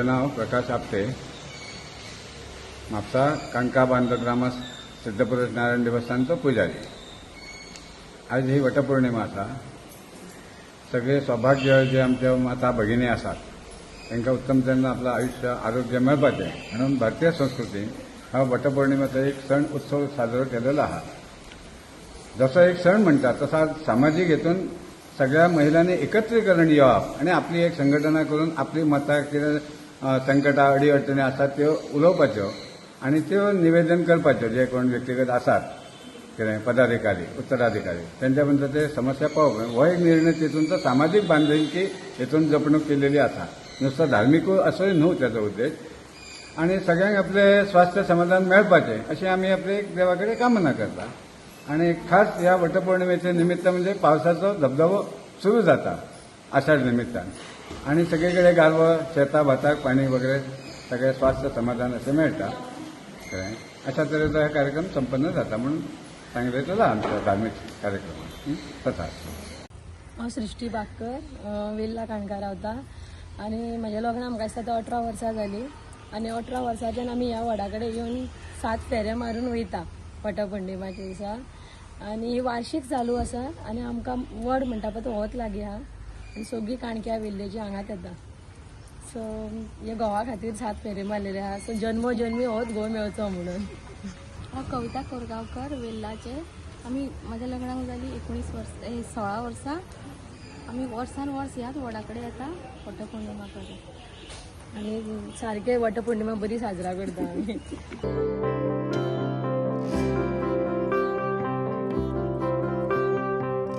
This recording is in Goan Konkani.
म्हजें नांव प्रकाश आपटे, म्हापसा काणका बांदो ग्रामस्थ सिद्धपुरुष नारायण देवस्थानचो पुजारी. आयज ही वटपौर्णिमा आसा. सगळे सौभाग्य जे आमच्या माता भगिनी आसात तांकां उत्तम तरेन आपलं आयुष्य आरोग्य मेळपाचें म्हणून भारतीय संस्कृतीन हा वटपौर्णिमेचो एक सण उत्सव साजरो केलेलो आहा. जसो एक सण म्हणटा तसा सामाजीक हेतून सगळ्या महिलांनी एकत्रीकरण येवप आनी आपली एक संघटना करून आपली मतां कितें संकटां अडी अडचणी आसात त्यो उलोवपाच्यो आनी त्यो निवेदन करपाच्यो. जे कोण व्यक्तिगत आसात कितें पदाधिकारी उत्तराधिकारी तेंच्या पर्यंत ते समस्या पावोवप हो एक निर्णय तितून तो सामाजीक बांधिलकी हेतून जपणूक केलेली आसा. नुस्तो धार्मिकूय असोय न्हू तेजो उद्देश आनी सगळ्यांक आपलें स्वास्थ्य समाधान मेळपाचें अशें आमी आपले एक देवा कडेन कामना करता. आनी खास ह्या वटपौर्णिमेचे निमित्त म्हणजे पावसाचो धबधबो सुरू जाता आषाढ निमित्तान आनी सगळे कडेन गारवो शेतां भाताक पाणी वगैरे सगळें स्वास्थ्य समाधान अशें मेळटा. कळ्ळें? अशा तरेचो हा कार्यक्रम संपन्न जाता म्हणून सांगलेलो आमचो धार्मीक कार्यक्रम तथा. हांव सृश्टी बागकर, वेल्ला काणका रावता आनी म्हजें लग्न म्हाका दिसता आतां 18 वर्सां जालीं आनी 18 वर्सांच्यान आमी ह्या वडा कडेन येवन 7 फेरे मारून वयता वटपौर्णिमाच्या दिसा आनी ही वार्षीक चालू आसा आनी आमकां वड म्हणटा पळय तो होच लागीं आहा आनी सगळीं काणक्या वेल्लेची हांगाच येता. सो हे घोवा खातीर 7 फेरे मारलेले आहा. सो जन्मो जन्मी होच घोव मेळचो म्हणून. हांव कविता कोरगांवकर, वेल्लाचे. आमी म्हाज्या लग्नाक जाली 19 वर्स 16 वर्सां. आमी वर्सान वर्स ह्याच वडा कडेन येता वटपौर्णिमा कडेन आनी सारके वटपौर्णिमा बरी साजरा करता आमी.